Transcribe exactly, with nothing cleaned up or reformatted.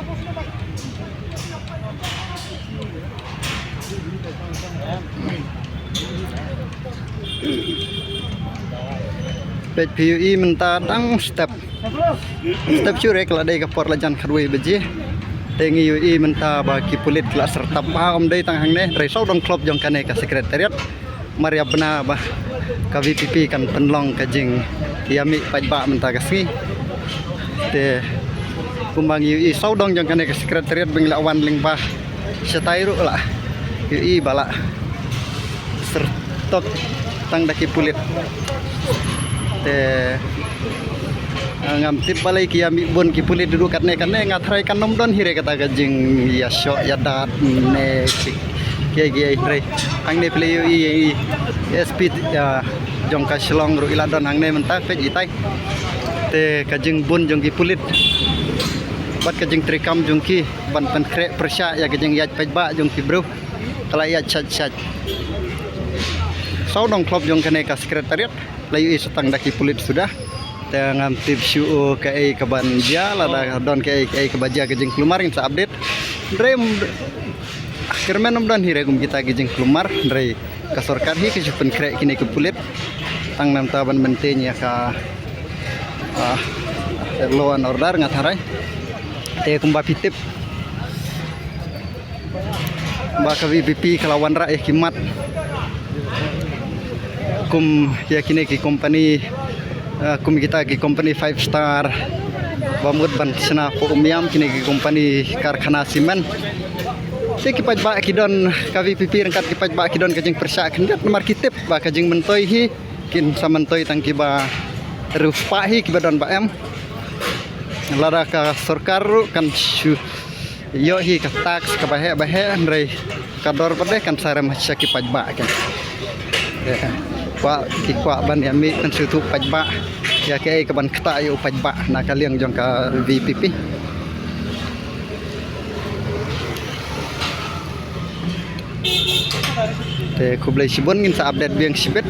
Peit phi ïohi mynta dang step. Step shuh re ka la dei ka por la jan khatwei baje. Te ngi ïohi mynta ba ki pulit la syrtap bha, ym dei tang hangne, hynrei sawdong khlop jong kane ka secretariat. Mar ïa bna ba ka V P P kan pynlong ka jingïamih paidbah mynta ka sngi. Te kumba ngi ïohi sawdong jong kane ka secretariat ba ngi la wan lyngba shatai ruh la ïohi ba la syrtap tang da ki pulit. Te, ah, ngam tip balei ki ïamih bun ki pulit ruh katne katne, nga tharai kan ym don hi re kata ka jingïashoh ïadat ne ki, ki, ki, hynrei hangne phi la ïohi, i S P, ah, jong ka Shillong ruh i la don hangne mynta, peit itai. Te ka jingbun jong ki pulit bad ka jingtreikam jong ki ban pynkhreh pyrshah ïa ka jingïaid paidbah jong ki briew ka la ïaid shait shait. Sawdong khlop jong kane ka secretariat la ïohi sa tang da ki pulit suda. Te ngam tip shuh kaei kaban jia, lada don kaei kaei kaba jia ka jingkulmar ngin sa update. Hynrei ym, kyrmen ym don hi re kum kita ki jingkulmar, hynrei ka sorkar hi ka shu pynkhreh kine ki pulit tang namar ban maintain ïa ka, ah, law and order nga tharai. Te kumba phi tip ba ka V P P ka la wanrah ïa ki mat kum ïa kine ki company, eh, kum kita ki company five star ba mut ban shna pok umiam, kine ki company karkhana cement. Te ki paidbah ki don, ka V P P ryngkat ki paidbah ki don ka jingpyrshah khyndiat namar ki tip ba ka jingmyntoi hi kin sa myntoi tang kiba riewspah hi, kiba don ba em. Lada ka sorkar ruh kan shu ïoh hi ka tax kaba heh ba heh, hynrei ka dor pat de kan sa rem sha ki paidbah kan. Eh, kwah, ki kwah ban ïamih pynsngewthuh paidbah ïa kaei kaban ktah ïa u paidbah na ka liang jong ka V P P. Te khublei shibun, ngin sa update biang shibit.